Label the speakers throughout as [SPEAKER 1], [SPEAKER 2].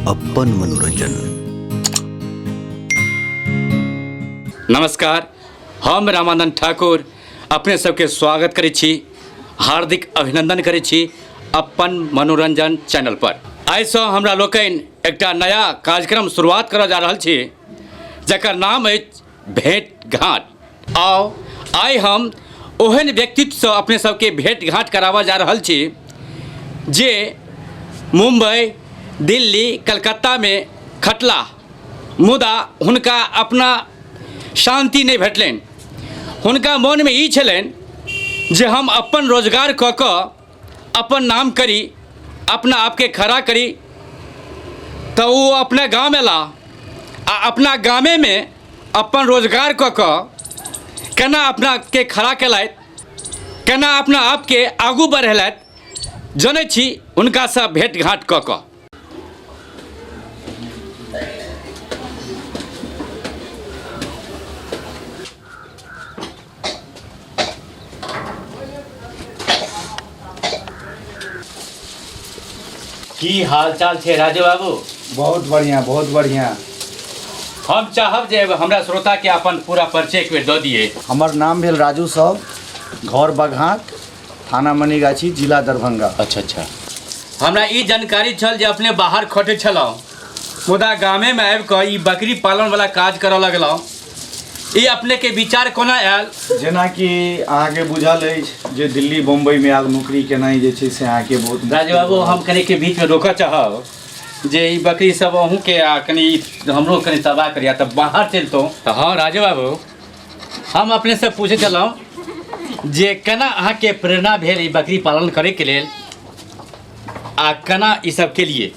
[SPEAKER 1] अपन मनोरंजन।
[SPEAKER 2] नमस्कार, हम रामानंद ठाकुर अपने सबके स्वागत करै छी, हार्दिक अभिनंदन करै छी अपन मनोरंजन चैनल पर। आइसँ हमरा लोकनि एकटा नया कार्यक्रम शुरुआत करऽ जा रहल छी जकर नाम अछि भेंट घाट। आउ आइ हम ओहन व्यक्तित्वसँ अपने सबके भेंट घाट कराबऽ जा रहल छी जे मुम्बई, दिल्ली, कलकत्तामे खटलाह, मुदा हुनका अपना शान्ति नहि भेटलनि। हुनका मोनमे ई छलनि जे हम अपन रोजगार कऽ कऽ अपन नाम करी, अपना आपके खड़ा करी। तऽ ओ अपना गाम अयलाह आ अपना गामेमे अपन रोजगार कऽ कऽ केना अपनाके खड़ा केलथि, केना अपना आपके आगू बढ़ेलथि, जनै छी हुनकासँ भेँट घाँट कऽ कऽ। की हाल चाल छै राजू बाबू?
[SPEAKER 3] बहुत बढ़िया, बहुत बढ़िया।
[SPEAKER 2] हम चाहब जे हमरा श्रोता के अपन पूरा परिचय एक बेर दऽ दिए।
[SPEAKER 3] हमर नाम भेल राजू साहु, घर बघाट, थाना मनीगाछी, जिला दरभंगा।
[SPEAKER 2] अच्छा अच्छा। हमरा ई जानकारी छल जे अपने बाहर खटै छलहुँ, मुदा गामेमे आबि कऽ ई बकरी पालन वाला काज करऽ लगलहुँ। ई अपने के विचार कोना आयल?
[SPEAKER 3] जेनाकि अहाँके बुझल अछि जे दिल्ली बम्बईमे आब नौकरी केनाइ जे छै से अहाँके बहुत
[SPEAKER 2] राजू बाबू, हम कनि के बीचमे रोकऽ चाहब जे ई बकरी सब अहूँके आ कनि हमरो कनि तबाह करिया तऽ बाहर चलितहुँ। तऽ हँ राजू बाबू, हम अपनेसँ पूछै छलहुँ जे केना अहाँके प्रेरणा भेल ई बकरी पालन करैके लेल आ केना ई सब केलिए?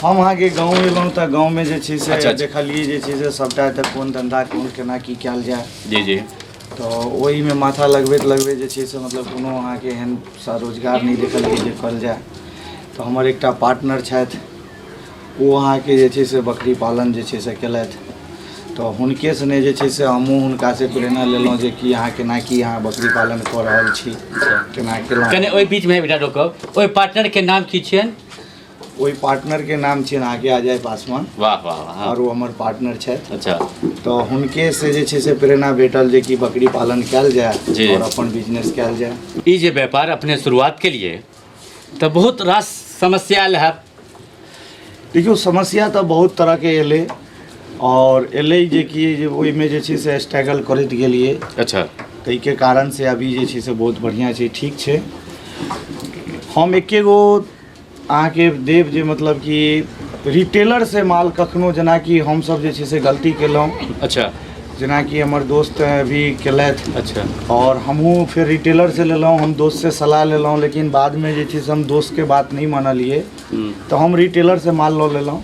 [SPEAKER 3] हम अहाँके गाँव एलहुँ तऽ गाँवमे जे छै से
[SPEAKER 2] अच्छा, अच्छा।
[SPEAKER 3] देखलियै जे छै से सभटा एतऽ कोन धन्धा कोन केना की कयल जाय।
[SPEAKER 2] जी जी।
[SPEAKER 3] तऽ ओहिमे माथा लगबैत लगबैत जे छै से मतलब कोनो अहाँके एहन सा रोजगार नहि देखलियै जे कयल जाय। तऽ हमर एकटा पार्टनर छथि, ओ अहाँके जे छै से बकरी पालन जे छै से केलथि। तऽ हुनके सने जे छै से हमहूँ हुनकासँ प्रेरणा लेलहुँ जे कि अहाँ केना की अहाँ बकरी पालन कऽ रहल छी, केना केलहुँ।
[SPEAKER 2] कने ओहि बीचमे एकटा रोकब, ओहि पार्टनरके नाम की छियनि?
[SPEAKER 3] ओहि पार्टनरके नाम छियनि अहाँके अजय पासवान।
[SPEAKER 2] वाह वाह वाह।
[SPEAKER 3] आओर ओ हमर पार्टनर छथि।
[SPEAKER 2] अच्छा।
[SPEAKER 3] तऽ हुनके से जे छै से प्रेरणा भेटल जे कि बकरी पालन कयल जाय
[SPEAKER 2] जी।
[SPEAKER 3] आओर अपन बिजनेस कयल जाय।
[SPEAKER 2] ई जे व्यापार अपने शुरुआत केलिए तऽ बहुत रास समस्या आयल हैत।
[SPEAKER 3] देखियौ, समस्या तऽ बहुत तरहके एलै आओर एलै जेकि जे ओहिमे जे छै से स्ट्रगल करैत गेलियै।
[SPEAKER 2] अच्छा।
[SPEAKER 3] ताहिके कारणसँ अभी जे छै से बहुत बढ़िआँ छै, ठीक छै। हम एके गो अहाँके देब जे मतलब कि रिटेलरसँ माल कखनो जेनाकि हमसभ जे छै से गलती केलहुँ।
[SPEAKER 2] अच्छा।
[SPEAKER 3] जेनाकि हमर दोस्त भी केलथि।
[SPEAKER 2] अच्छा।
[SPEAKER 3] आओर हमहूँ फेर रिटेलरसँ लेलहुँ, हम दोस्तसँ सलाह लेलहुँ, लेकिन बादमे जे छै से हम दोस्तके बात नहि मानलियै तऽ हम रिटेलरसँ माल लऽ लेलहुँ।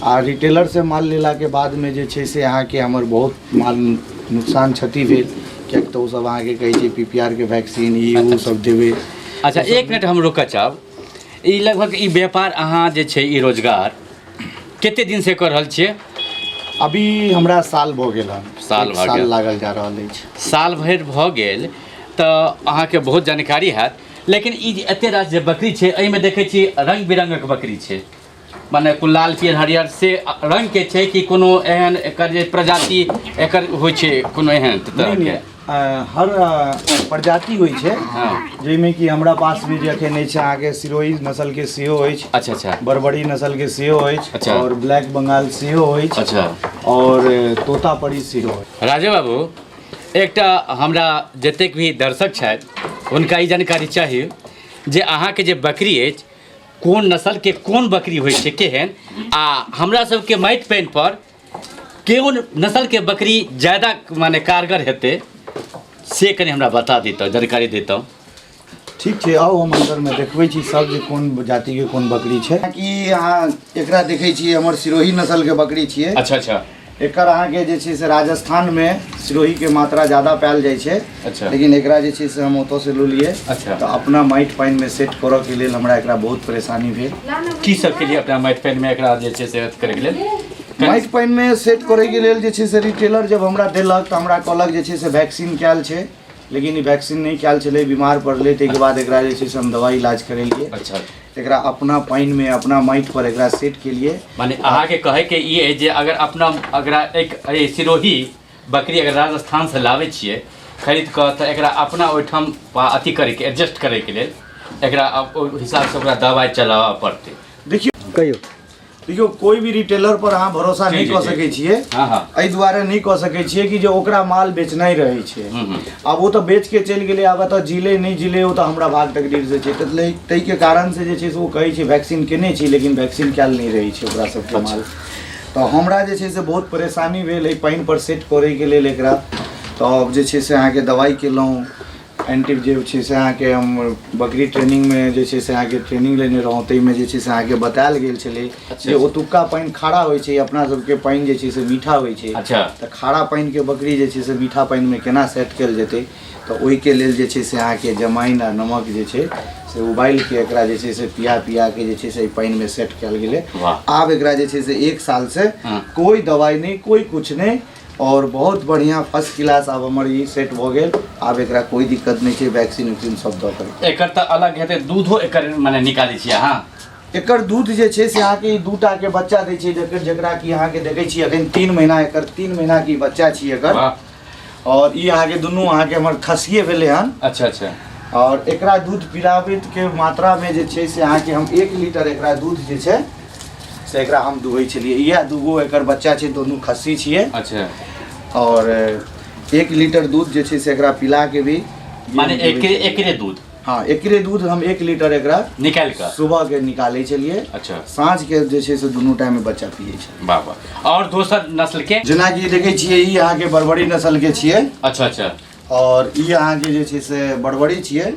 [SPEAKER 3] आ रिटेलरसँ माल लेलाके बादमे जे छै से अहाँके हमर बहुत माल नुकसान क्षति भेल, किएक तऽ ओसभ अहाँके कहै छै पी पी आर के वैक्सीन ई ओ सब देबै।
[SPEAKER 2] अच्छा, एक मिनट हम रोकऽ चाहब। ई लगभग ई व्यापार अहाँ जे छै ई रोजगार कते दिनसँ कऽ रहल छियै?
[SPEAKER 3] अभी हमरा साल भऽ गेल हन।
[SPEAKER 2] साल
[SPEAKER 3] एक
[SPEAKER 2] भऽ
[SPEAKER 3] साल
[SPEAKER 2] गेल।
[SPEAKER 3] लागल जा रहल अछि।
[SPEAKER 2] साल भरि भऽ गेल तऽ अहाँके बहुत जानकारी हैत। लेकिन ई जे एते रास जे बकरी छै एहिमे देखै छी रङ्ग बिरङ्गक बकरी छै, मने कुल लाल पियर हरियर से रङ्गके छै कि कोनो एहन एकर जे प्रजाति एकर होइ छै कोनो एहन
[SPEAKER 3] नहि,
[SPEAKER 2] तरहके?
[SPEAKER 3] नहि, हर प्रजाति होइ छै।
[SPEAKER 2] हँ।
[SPEAKER 3] जाहिमे कि हमरा पासमे जे एखन अछि अहाँके सिरोही नस्लके सेहो अछि।
[SPEAKER 2] अच्छा अच्छा।
[SPEAKER 3] बरबरी नस्लके सेहो अछि।
[SPEAKER 2] अच्छा।
[SPEAKER 3] आओर ब्लैक बंगाल सेहो अछि।
[SPEAKER 2] अच्छा।
[SPEAKER 3] आओर तोतापरी सेहो अछि।
[SPEAKER 2] राजू बाबू, एकटा हमरा जतेक भी दर्शक छथि हुनका ई जानकारी चाही जे अहाँके जे बकरी अछि कोन नस्लके कोन बकरी होइ छै केहन, आ हमरा सबके माटि पानि पर कोन नस्लके बकरी ज्यादा माने कारगर हेतै से कनि हमरा बता दितहुँ, जानकारी दितहुँ।
[SPEAKER 3] ठीक छै, आउ हम अन्दरमे देखबै छी सब जे कोन जातिके कोन बकरी छै। कि अहाँ एकरा देखै छियै, हमर सिरोही नस्लके बकरी छियै।
[SPEAKER 2] अच्छा अच्छा।
[SPEAKER 3] एकर अहाँके जे छै से राजस्थानमे सिरोहीके मात्रा ज्यादा पायल जाइ छै।
[SPEAKER 2] अच्छा।
[SPEAKER 3] लेकिन एकरा जे छै से हम ओतऽसँ लेलियै।
[SPEAKER 2] अच्छा।
[SPEAKER 3] तऽ अपना माटि पानिमे सेट करऽके लेल हमरा एकरा बहुत परेशानी भेल।
[SPEAKER 2] की सब केलियै अपना माटि पानिमे एकरा जे छै से अथी करैके लेल?
[SPEAKER 3] माटि पानिमे सेट करैके लेल जे छै से रिटेलर जब हमरा देलक तऽ हमरा कहलक जे छै से वैक्सीन कयल छै, लेकिन ई वैक्सीन नहि कयल छलै, बीमार पड़लै, ताहिके बाद एकरा जे छै से हम दवाइ इलाज करेलियै।
[SPEAKER 2] अच्छा।
[SPEAKER 3] एकरा अपना पानिमे अपना माटि पर एकरा सेट केलियै।
[SPEAKER 2] माने अहाँके कहैके ई अछि जे अगर अपना अगरा एक सिरोही बकरी अगर राजस्थान से लाबै छियै खरीद कऽ, तऽ एकरा अपना ओहिठाम अथी करैके एडजस्ट करैके लेल एकरा ओहि हिसाबसँ ओकरा दवाइ चलाबऽ पड़तै।
[SPEAKER 3] देखियौ,
[SPEAKER 1] कहियौ।
[SPEAKER 3] देखियौ, कोइ भी रिटेलर पर अहाँ भरोसा
[SPEAKER 2] जी,
[SPEAKER 3] नहि
[SPEAKER 2] जी,
[SPEAKER 3] कऽ
[SPEAKER 2] जी।
[SPEAKER 3] सकै छियै।
[SPEAKER 2] हाँ हाँ
[SPEAKER 3] एहि दुआरे नहि कऽ सकै छियै कि जे ओकरा माल बेचनाइ रहै छै।
[SPEAKER 2] हम्म, हम्म।
[SPEAKER 3] आब ओ तऽ बेच के चलि गेलै, आब एतऽ जीले नहि जीले ओ तऽ हमरा भाग तकदीर से छै। तऽ ताहिके कारण से जे छै से ओ कहै छै वैक्सीन केने छी, लेकिन वैक्सीन कयल नहि रहै छै ओकरा सबके माल। तऽ हमरा जे छै से बहुत परेशानी भेल एहि पानि पर सेट करैके लेल एकरा। तऽ जे छै से अहाँके दवाइ केलहुँ, एंटी जे छै से अहाँके हम बकरी ट्रेनिंगमे जे छै से अहाँके ट्रेनिंग लेने रहौँ, ताहिमे जे छै से अहाँके बतायल गेल छलै जे ओतुक्का पानि खारा होइ छै, अपना सबके पानि जे छै से मीठा होइ छै।
[SPEAKER 2] अच्छा।
[SPEAKER 3] तऽ खारा पानिके बकरी जे छै से मीठा पानिमे केना सेट कयल जेतै? तऽ ओहिके लेल जे छै से अहाँके जमाइन आ नमक जे छै से उबालिके एकरा जे छै से पिया पियाके जे छै से एहि पानिमे सेट कयल गेलै।
[SPEAKER 2] वाह।
[SPEAKER 3] आब एकरा जे छै से 1 साल से
[SPEAKER 2] हँ।
[SPEAKER 3] कोइ दवाइ नहि, कोइ कुछ नहि, और बहुत बढ़िया फर्स्ट क्लास आब हमर ई सेट भऽ गेल। आब एकरा कोइ दिक्कत नहि छै, वैक्सीन उक्सीन सब दऽ कऽ।
[SPEAKER 2] एकर तऽ अलग हेतै दूधो एकर, मने निकालै छियै अहाँ?
[SPEAKER 3] एकर दूध जे छै से अहाँके ई दूटा के बच्चा दै छै, जकर जकरा कि अहाँके देखै छी अखन 3 महीना, एकर 3 महीना के ई बच्चा छी एकर।
[SPEAKER 2] वाह।
[SPEAKER 3] और ई अहाँके दुनू अहाँके हमर खसिए भेलै हन।
[SPEAKER 2] अच्छा अच्छा।
[SPEAKER 3] और एकरा दूध पिलाबैत के मात्रामे जे छै से अहाँके हम 1 लीटर एकरा दूध जे छै से एकरा हम दुहै छलियै। इएह दूगो एकर बच्चा छै, दुनू खस्सी छियै।
[SPEAKER 2] अच्छा।
[SPEAKER 3] और 1 लीटर दूध जे छै से एकरा पिला के भी
[SPEAKER 2] माने एकरे एकरे दूध?
[SPEAKER 3] हाँ, एकरे दूध हम 1 लीटर एकरा
[SPEAKER 2] निकालि कऽ
[SPEAKER 3] सुबह के निकालै छलियै।
[SPEAKER 2] अच्छा।
[SPEAKER 3] साँझ के जे छै से दुनू टाइम में बच्चा पियै छै।
[SPEAKER 2] वाह वाह। और दोसर नस्ल के?
[SPEAKER 3] जेनाकि देखै छियै ई अहाँके बरबरी नस्ल के छियै।
[SPEAKER 2] अच्छा अच्छा।
[SPEAKER 3] और ई अहाँके जे छै से बरबरी छियै,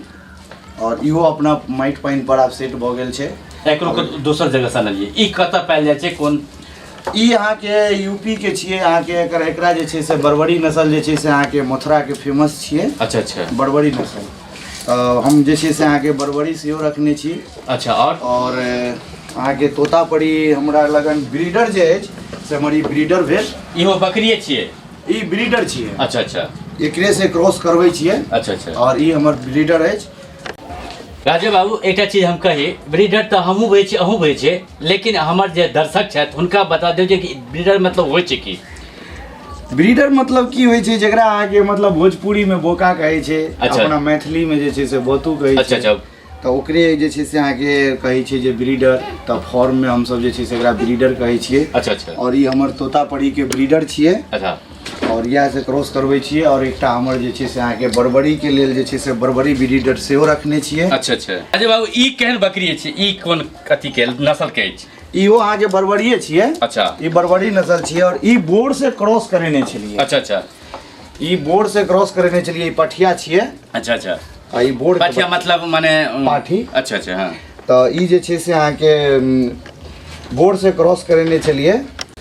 [SPEAKER 3] और इहो अपना माटि पानि पर आब सेट भऽ गेल छै।
[SPEAKER 2] एकरो के दोसर जगह से अनलियै? ई कतऽ पायल जाइ छै, कोन?
[SPEAKER 3] ई अहाँके यूपी के छियै। अहाँके एकर एकरा जे छै से बरबरी नस्ल जे छै से अहाँके मथुरा के फेमस छियै।
[SPEAKER 2] अच्छा अच्छा।
[SPEAKER 3] बरबरी नस्ल। तऽ हम जे छै से अहाँके बरबरी सेहो रखने छी।
[SPEAKER 2] अच्छा। और?
[SPEAKER 3] और अहाँके तोतापरी हमरा लगन ब्रीडर जे अछि से हमर ई ब्रीडर भेल।
[SPEAKER 2] इहो बकरिए छियै?
[SPEAKER 3] ई ब्रीडर छियै।
[SPEAKER 2] अच्छा अच्छा।
[SPEAKER 3] एकरे से क्रॉस करबै छियै।
[SPEAKER 2] अच्छा अच्छा।
[SPEAKER 3] और ई हमर ब्रीडर अछि।
[SPEAKER 2] राजू बाबू, एकटा चीज हम कही, ब्रीडर तऽ हमहूँ बुझै छी, अहूँ बुझै छियै, लेकिन हमर जे दर्शक छथि हुनका बता दियौ जे कि ब्रीडर मतलब होइ छै की?
[SPEAKER 3] ब्रीडर मतलब की होइ छै, जकरा अहाँके मतलब भोजपुरीमे बोका कहै छै।
[SPEAKER 2] अच्छा।
[SPEAKER 3] अपना मैथिलीमे जे छै से बोतू कहै
[SPEAKER 2] अच्छा
[SPEAKER 3] छै।
[SPEAKER 2] अच्छा।
[SPEAKER 3] तऽ ओकरे जे छै से अहाँके कहै छै जे ब्रीडर। तऽ फॉर्ममे हमसब जे छै से एकरा ब्रीडर कहै छियै।
[SPEAKER 2] अच्छा अच्छा।
[SPEAKER 3] और ई हमर तोतापरीके ब्रीडर छियै।
[SPEAKER 2] अच्छा।
[SPEAKER 3] और इएह से क्रॉस करबै छियै। और एकटा हमर जे छै से अहाँके बर्बरीके लेल जे छै से बर्बरी ब्रीडर सेहो रखने छियै।
[SPEAKER 2] अच्छा अच्छा। अच्छा बाबू, ई केहन बकरी अछि? ई कोन अथी के नस्ल के अछि?
[SPEAKER 3] इहो अहाँके बर्बरिये छियै।
[SPEAKER 2] अच्छा।
[SPEAKER 3] ई बर्बरी नस्ल छियै और ई बोर से क्रॉस करेने छलियै।
[SPEAKER 2] अच्छा अच्छा।
[SPEAKER 3] ई बोर से क्रॉस करेने छलियै, ई पठिया छियै।
[SPEAKER 2] अच्छा अच्छा।
[SPEAKER 3] आ ई बोर के
[SPEAKER 2] पठिया मतलब माने
[SPEAKER 3] पाठी।
[SPEAKER 2] अच्छा अच्छा, हाँ।
[SPEAKER 3] तऽ ई जे छै से अहाँके बोर से क्रॉस करेने छलियै।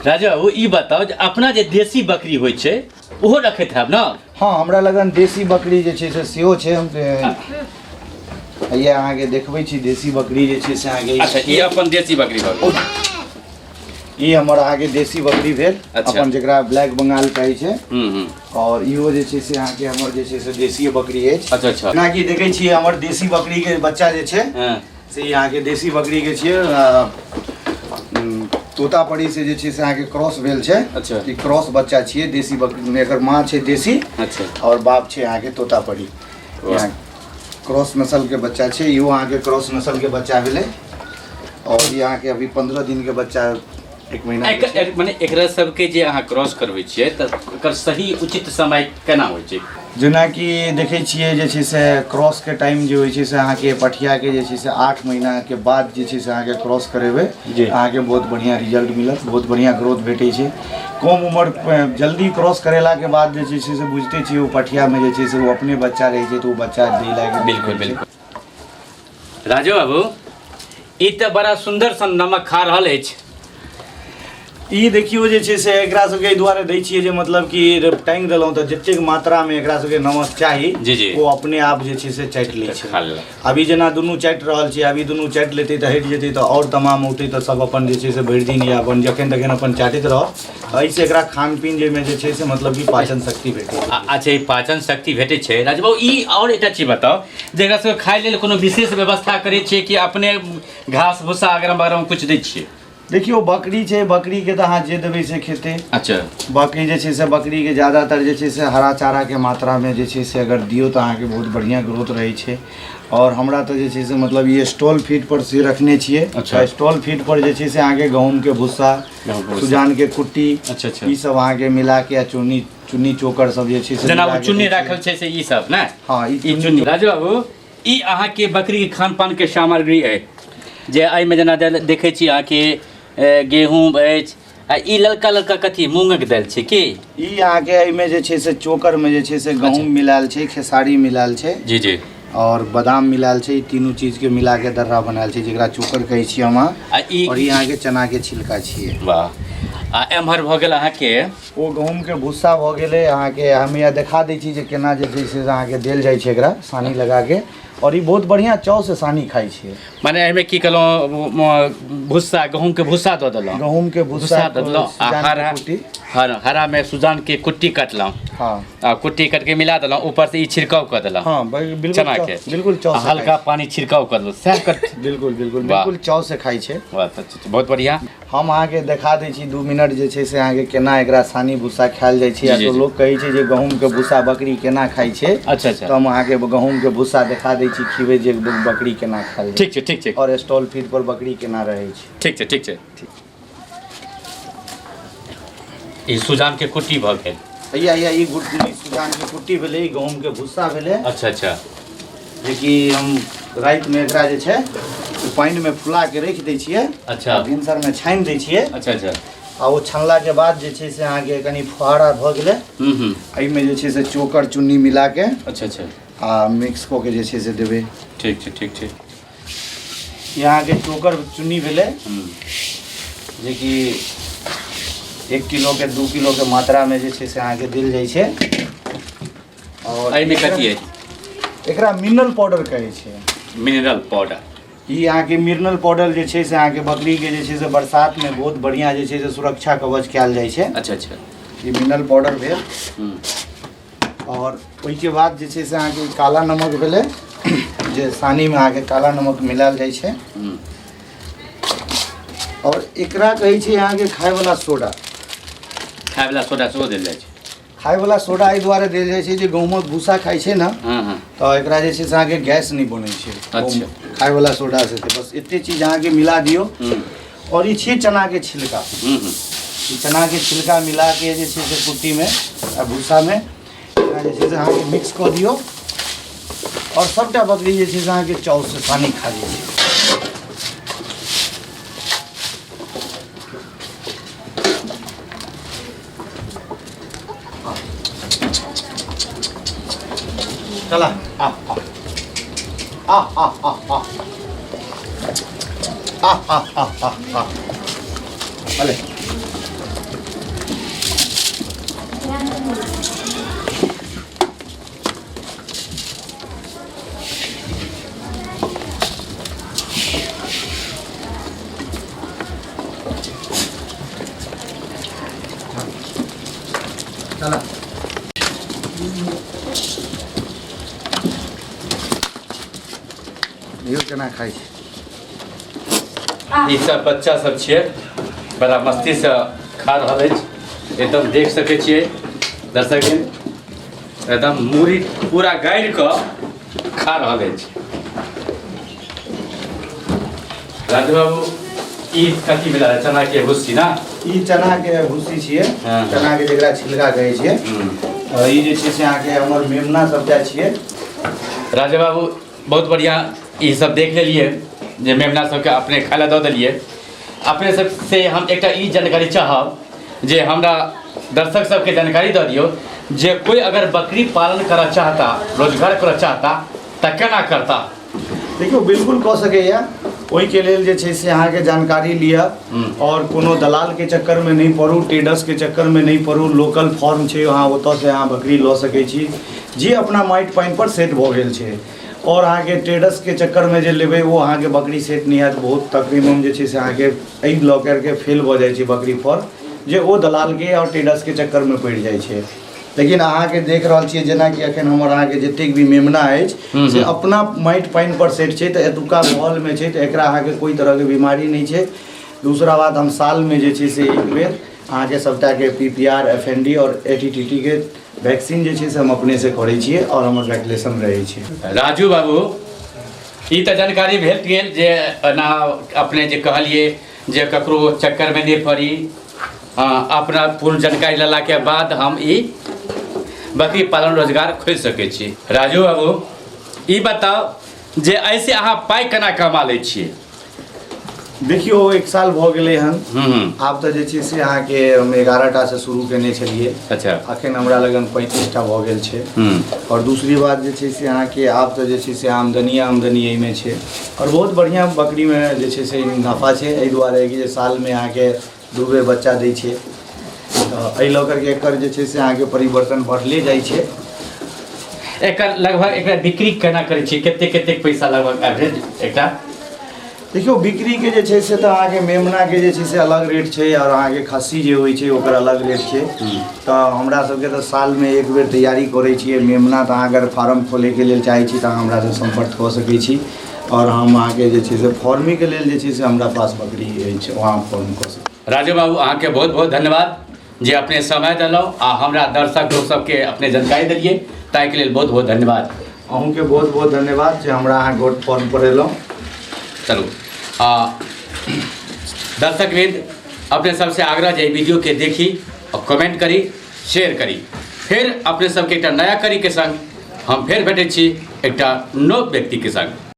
[SPEAKER 2] राजा बाबू, ई बताउ जे अपना जे देसी बकरी होइ छै ओहो रखैत हैब ने?
[SPEAKER 3] हाँ, हमरा लगन देसी बकरी जे छै से सेहो छै। हम हैया अहाँके देखबै छी देसी बकरी जे छै से अहाँके।
[SPEAKER 2] अच्छा, ई अपन देसी बकरी भऽ गेल।
[SPEAKER 3] ई हमर अहाँके देसी बकरी भेल।
[SPEAKER 2] अच्छा।
[SPEAKER 3] अपन जकरा ब्लैक बंगाल कहै छै।
[SPEAKER 2] हम्म हम्म
[SPEAKER 3] और इहो जे छै से अहाँके हमर जे छै से देसी बकरी अछि।
[SPEAKER 2] अच्छा अच्छा।
[SPEAKER 3] जेनाकि देखै छियै हमर देसी बकरी के बच्चा जे छै
[SPEAKER 2] हाँ।
[SPEAKER 3] से ई अहाँके देसी बकरी के छियै। तोतापरी से जे छै से अहाँके क्रॉस भेल छै।
[SPEAKER 2] अच्छा।
[SPEAKER 3] ई क्रॉस बच्चा छियै देसी बकरी। एकर माँ छै देसी।
[SPEAKER 2] अच्छा।
[SPEAKER 3] और बाप छै अहाँके तोतापरी।
[SPEAKER 2] वाह।
[SPEAKER 3] क्रॉस नस्ल के बच्चा छै। इहो अहाँके क्रॉस नस्ल के बच्चा भेलै। और ई अहाँके अभी 15 दिन के बच्चा, 1 महीना के छै।
[SPEAKER 2] मने एकरा सबके जे अहाँ क्रॉस करबै छियै तऽ एकर सही उचित समय केना होइ छै?
[SPEAKER 3] जेनाकि देखै छियै जे छै से क्रॉसके टाइम जे होइ छै से अहाँके पठियाके जे छै से 8 महीनाके बाद जे छै से अहाँके क्रॉस करेबै,
[SPEAKER 2] जी।
[SPEAKER 3] अहाँके बहुत बढ़िआँ रिजल्ट मिलत, बहुत बढ़िआँ ग्रोथ भेटै छै। कम उमर जल्दी क्रॉस करेलाके बाद जे छै से बुझिते छियै ओ पठियामे जे छै से ओ अपने बच्चा रहै छै तऽ ओ बच्चा दै लायक।
[SPEAKER 2] बिल्कुल बिल्कुल। राजू बाबू, ई तऽ बड़ा सुन्दर सन नमक खा रहल अछि।
[SPEAKER 3] ई देखियौ जे छै से एकरा सबके एहि दुआरे दै छियै जे मतलब कि टाँगि देलहुँ तऽ जतेक मात्रामे एकरा सबके नमक चाही,
[SPEAKER 2] जी, जी।
[SPEAKER 3] ओ अपने आप जे छै से चाटि लै छै।
[SPEAKER 2] खा लेलक।
[SPEAKER 3] अभी जेना दुनू चाटि रहल छै, अभी दुनू चाटि लेतै तऽ हटि जेतै, तऽ आओर तमाम औतै तऽ सब अपन जे छै से भरि दिन या अपन जखन तखन अपन चाटैत रहत। तऽ एहिसँ एकरा खान पीन जाहिमे जे छै से मतलब कि पाचन शक्ति भेटै छै।
[SPEAKER 2] अच्छा, ई पाचन शक्ति भेटै छै। राजबाबू, ई आओर एकटा चीज बताउ जे एकरा सबके खाइ लेल कोनो विशेष व्यवस्था करै छियै कि अपने घास भूसा अगरम बगरम किछु दै छियै?
[SPEAKER 3] देखियौ, बकरी छै, बकरीके तऽ अहाँ जे देबै से खेतै।
[SPEAKER 2] अच्छा।
[SPEAKER 3] बाकी जे छै से बकरीके ज्यादातर जे छै से हरा चाराके मात्रामे जे छै से अगर दियौ तऽ अहाँके बहुत बढ़िआँ ग्रोथ रहै छै। आओर हमरा तऽ जे छै से मतलब ई स्टॉल फीड पर से रखने छियै।
[SPEAKER 2] अच्छा।
[SPEAKER 3] स्टॉल फीड पर जे छै से अहाँके गहूँमके भुस्सा,
[SPEAKER 2] गहूँमके भुस्सा।
[SPEAKER 3] सुजानके कुट्टी,
[SPEAKER 2] अच्छा, अच्छा।
[SPEAKER 3] ई सब अहाँके मिलाके आ चुन्नी चुन्नी चोकर सब जे छै से
[SPEAKER 2] जेना ओ
[SPEAKER 3] मिलाके
[SPEAKER 2] चुन्नी
[SPEAKER 3] दै छियै।
[SPEAKER 2] राखल छै से ई सब ने?
[SPEAKER 3] हँ, ई
[SPEAKER 2] ई चुन्नी। राजू बाबू, ई अहाँके बकरीके खान पानके सामग्री अइ जे एहिमे जेना देखै छी अहाँके गेहूँ अछि आ ई ललका ललका कथी मूँगक दालि छै की?
[SPEAKER 3] ई अहाँके एहिमे जे छै से चोकरमे जे छै से गहूँम मिलायल छै, खेसारी मिलायल छै।
[SPEAKER 2] जी जी।
[SPEAKER 3] और बादाम मिलायल छै। ई तीनू चीजके मिलाके दर्रा बनायल छै, जेकरा चोकर कहै छियै हम अहाँ।
[SPEAKER 2] आ ई
[SPEAKER 3] और ई अहाँके चनाके छिलका छियै।
[SPEAKER 2] वाह, आ एम्हर भऽ गेल अहाँके
[SPEAKER 3] ओ गहूँमके भुस्सा भऽ गेलै अहाँके। हम इएह देखा दै छी जे केना जे छै से अहाँके देल जाइ छै एकरा सानी लगाके, और ई बहुत बढ़िआँ चावसँ सानी खाइ छै।
[SPEAKER 2] माने एहिमे की कहलहुँ, भुस्सा, गहूँमके भुस्सा दऽ देलहुँ।
[SPEAKER 3] गहूँमके भुस्सा
[SPEAKER 2] दऽ देलहुँ आ
[SPEAKER 3] सुजानके
[SPEAKER 2] हरा
[SPEAKER 3] कुट्टी।
[SPEAKER 2] हरामे सुजानके कुट्टी कटलहुँ।
[SPEAKER 3] हाँ।
[SPEAKER 2] आ कुट्टी काटि के मिला देलहुँ, ऊपर से ई छिड़काव कऽ देलहुँ।
[SPEAKER 3] हाँ, बिल्कुल।
[SPEAKER 2] चना के
[SPEAKER 3] बिल्कुल चाव
[SPEAKER 2] आ
[SPEAKER 3] से
[SPEAKER 2] हल्का
[SPEAKER 3] खाइ छै।
[SPEAKER 2] पानी छिड़काव कऽ देलहुँ, सएह कर।
[SPEAKER 3] बिल्कुल बिल्कुल।
[SPEAKER 2] वाह।
[SPEAKER 3] बिल्कुल चाव से खाइ छै।
[SPEAKER 2] वाह, तऽ बहुत बढ़िआँ।
[SPEAKER 3] हम अहाँके देखा दै छी 2 मिनट जे छै से अहाँके केना एकरा सानी भूसा खायल जाइ छै।
[SPEAKER 2] जी, जी,
[SPEAKER 3] आ
[SPEAKER 2] जी।
[SPEAKER 3] लोक कहै छै जे गहूँमके भूसा बकरी केना खाइ छै।
[SPEAKER 2] अच्छा अच्छा।
[SPEAKER 3] तऽ हम अहाँके गहूँमके भूसा देखा दै छी खिबै जे बकरी केना खायल जाइ
[SPEAKER 2] ठीक छै, ठीक छै।
[SPEAKER 3] आओर स्टॉल फीड पर बकरी केना रहै छै।
[SPEAKER 2] ठीक छै, ठीक छै। ई सुजानके कुट्टी भऽ गेल।
[SPEAKER 3] हैया हैया, ई गुट सुजानके कुट्टी भेलै, ई गहूँमके भूसा भेलै।
[SPEAKER 2] अच्छा अच्छा।
[SPEAKER 3] जेकि हम रातिमे एकरा जे छै से पानिमे फुलाके राखि दै छियै।
[SPEAKER 2] अच्छा।
[SPEAKER 3] आ भिनसरमे छानि दै छियै।
[SPEAKER 2] अच्छा अच्छा।
[SPEAKER 3] आ ओ छानलाके बाद जे छै से अहाँके कनि फुहारा भऽ गेलै।
[SPEAKER 2] हूँ हूँ।
[SPEAKER 3] एहिमे जे छै से चोकर चुन्नी मिलाके
[SPEAKER 2] अच्छा अच्छा।
[SPEAKER 3] आ मिक्स कऽ के जे छै से देबै।
[SPEAKER 2] ठीक छै, ठीक छै।
[SPEAKER 3] ई अहाँके चोकर चुन्नी भेलै। जेकि 1 किलोके 2 किलोके मात्रामे जे छै से अहाँके देल जाइ छै। और
[SPEAKER 2] एहिमे कथी अछि?
[SPEAKER 3] एकरा मिनरल पाउडर कहै छै।
[SPEAKER 2] Mineral powder.
[SPEAKER 3] ई अहाँके मिनरल पाउडर जे छै से अहाँके बकरीके जे छै से बरसातमे बहुत बढ़िआँ जे छै से सुरक्षा कवच कयल जाइ छै।
[SPEAKER 2] अच्छा अच्छा।
[SPEAKER 3] ई मिनरल पाउडर भेल। और ओहिके बाद जे छै से अहाँके काला नमक भेलै, जे सानीमे अहाँके काला नमक मिलायल जाइ छै। और एकरा कहै छै अहाँके खायवला सोडा।
[SPEAKER 2] खायवला सोडा सेहो देल जाइ छै।
[SPEAKER 3] खायवला सोडा एहि दुआरे देल जाइ छै जे गहूँमक भूसा खाइ छै ने।
[SPEAKER 2] हँ हँ।
[SPEAKER 3] तऽ एकरा जे छै से अहाँके गैस नहि बनै छै।
[SPEAKER 2] अच्छा।
[SPEAKER 3] खायवला सोडा से तऽ बस एते चीज अहाँके मिला दियौ। और ई छियै चनाके छिलका। ई चनाके छिलका मिलाके जे छै से कुट्टीमे आ भूसामे एकरा जे छै से अहाँके मिक्स कऽ दियौ और सभटा बकरी जे छै से अहाँके चावसँ सानी खा जाइ छै। चला आ आ आ आ आ आ आ आ आ आ आ अले। चला इहो केना खाइ छै।
[SPEAKER 2] ई सब बच्चा सब छियै, बड़ा मस्तीसँ खा रहल अछि। एकदम देख सकै छियै दर्शकगण, एकदम मूड़ी पूरा गाड़ि कऽ खा रहल अछि। राजू बाबू, ई कथी भेलै? चना के भुस्सी ना?
[SPEAKER 3] ई चना के भुस्सी छियै।
[SPEAKER 2] हाँ।
[SPEAKER 3] चना के जेकरा छिलका कहै छियै। तऽ ई जे छै से अहाँके हमर मेमना सबटा छियै।
[SPEAKER 2] राजू बाबू, बहुत बढ़िया। ई सब देख लेलियै जे मेमना सबके अपने खाय लए दऽ देलियै। अपने सबसे हम एकटा ई जानकारी चाहब जे हमरा दर्शक सबके जानकारी दऽ दियौ जे कोई अगर बकरी पालन करऽ चाहता, रोजगार करऽ चाहता, तऽ केना करता?
[SPEAKER 3] देखियौ, बिल्कुल कऽ सकैए। ओहिके लेल जे छै से अहाँके जानकारी लिअ आओर कोनो दलालके चक्करमे नहि पड़ू, ट्रेडर्सके चक्करमे नहि पड़ू। लोकल फॉर्म छै, अहाँ ओतऽसँ अहाँ बकरी लऽ सकै छी जे अपना माटि पानिपर सेट भऽ गेल छै। आओर अहाँके ट्रेडर्सके चक्करमे जे लेबै ओ अहाँके बकरी सेट नहि हैत। बहुत तकरीबन जे छै से अहाँके एहि लऽ करके फेल भऽ जाइ छै बकरी फॉर्म, जे ओ दलालके आओर ट्रेडर्सके चक्करमे पड़ि जाइ छै। लेकिन अहाँके देख रहल छियै जेनाकि एखन हमर अहाँके जतेक भी मेमना अछि से अपना माटि पानि पर सेट छै, तऽ एतुका माहौलमे छै, तऽ एकरा अहाँके कोइ तरहके बीमारी नहि छै। दूसरा बात, हम सालमे जे छै से एक बेर अहाँके सभटाके PPR, FND आओर ATTT के वैक्सीन जे छै से हम अपनेसँ करै छियै आओर हमर वैक्सीनेशन रहै छै।
[SPEAKER 2] राजू बाबू, ई तऽ जानकारी भेट गेल जे एना अपने जे कहलियै जे ककरो चक्करमे नहि पड़ी, अपना पूर्ण जानकारी लेलाके बाद हम ई बकरी पालन रोजगार खोलि सकै छी। राजू बाबू, ई बताउ जे ऐसे अहाँ पाइ केना कमा लै छियै?
[SPEAKER 3] देखियौ, एक साल भऽ गेलै हन। आब तऽ जे छै से अहाँके हम 11 टा से शुरू केने छलियै। अखन हमरा लगन 35 टा भऽ गेल छै। आओर दूसरी बात जे छै से अहाँके आब तऽ जे छै से आमदनी आमदनी एहिमे छै आओर बहुत बढ़िआँ बकरीमे जे छै से नफा छै। एहि दुआरे कि जे सालमे अहाँके 2 बेर बच्चा दै छै, तऽ एहि लऽ करके एकर जे छै से अहाँके परिवर्तन बढ़ले जाइ छै।
[SPEAKER 2] एकर लगभग एकरा बिक्री केना करै छियै? कतेक कतेक पैसा लगभग एवरेज एकटा?
[SPEAKER 3] देखियौ, बिक्रीके जे छै से तऽ अहाँके मेमनाके जे छै से अलग रेट छै आओर अहाँके खस्सी जे होइ छै ओकर अलग रेट छै। तऽ हमरा सबके तऽ सालमे एक बेर तैयारी करै छियै मेमना। तऽ अहाँ अगर फार्म खोलैके लेल चाहै छी तऽ अहाँ हमरासँ सम्पर्क कऽ सकै छी आओर हम अहाँके जे छै से फार्मीके लेल जे छै से हमरा पास बकरी अछि, वहाँ फॉर्म कऽ सकै।
[SPEAKER 2] राजू बाबू, अहाँके बहुत बहुत धन्यवाद जे अपने समय देलहुँ आ हमरा दर्शक लोक सबके अपने जानकारी देलियै, ताहिके लेल बहुत बहुत धन्यवाद।
[SPEAKER 3] अहूँके बहुत बहुत धन्यवाद जे हमरा अहाँ गोट फॉर्म पर एलहुँ।
[SPEAKER 2] चलू, आ दर्शकवृंद, अपने सबसे आग्रह जे वीडियो के देखी और कमेंट करी, शेयर करी। फिर अपने सबके एकटा नया कड़ी के संग हम फेर भेटै छी एकटा नव व्यक्ति के संग।